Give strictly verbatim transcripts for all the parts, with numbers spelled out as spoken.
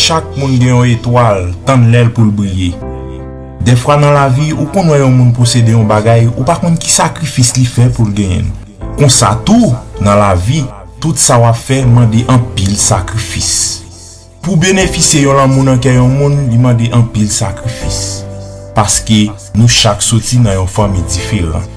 Chak moun gen yon etwal, tann lè l pou l briye. Dèfwa nan lavi, ou konn wè yon moun posede yon bagay, ou pa konn ki sakrifis li fè pou l genyen l. Konsa tou, nan lavi, tout sa w ap fè mande anpil sakrifis. Pou benefisye yon lanmou nan kè yon moun, li mande anpil sakrifis. Paske nou chak soti nan yon fanmi diferan.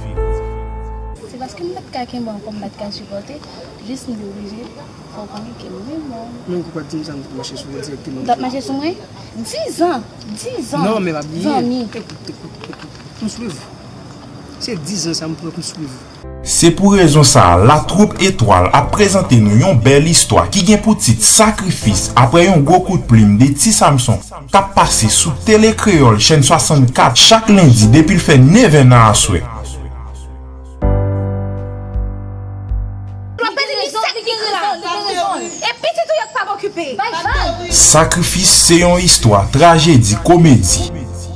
Se paske m pa t ka kenbe ankò, m pa t ka sipòte, jis m te oblije fè w konnen ke m renmen w. Men ou pa t di m sa, m t ap mache sou ou dirèkteman. M t ap mache sou mwen? Dizan! Dizan! Non, men pa bliye. Zanmi. Ekout, ekout, ekout. M swiv ou. Se dizan sa m pran pou m swiv ou. Se pou rezon sa a, Latwoup Etwal ap prezante nou yon bèl istwa ki gen pou tit Sakrifis, apre yon gwo kout plim de Ti Samson k ap pase sou Tele Kreyòl, chèn swasannkat, chak lendi depi l fè nevè nan aswè. Lòt pèdi li sèk ki kraze. E pitit ou yo k p ap okipe. Sakrifis se yon istwa trajedi komedi.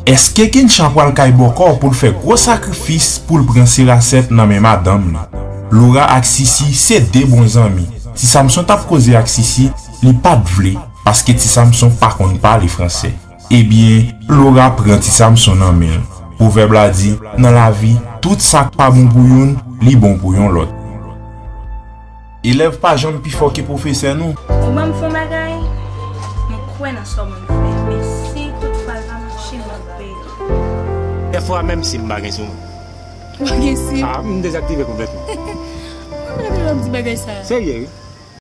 Èske Kencha pral kay bòkò pou l fè gwo sakrifis pou l pran Serasèt nan men madanm li? Laura ak Sisi se de bon zanmi. Ti Samson t ap koze ak Sisi, li pa t vle, paske Ti Samson pa konn pale fransè. Ebyen, Laura pran Ti Samson nan men l. Pwovèb la di, nan lavi, tout sa k pa bon pou youn, li bon pou yon lòt. Elèv pa janm pi fò ke pwofesè nou. Ou ban m fè yon bagay, mwen kwè nan sa w ban m fè, men si tout fwa l pa mache, m ap peye. Dèfwa, menm si m pa gen sou mwen. Ou pa gen sim? Ah, m dezaktive konplètman. Mwen pa t ap di bagay sa. Serye, wi.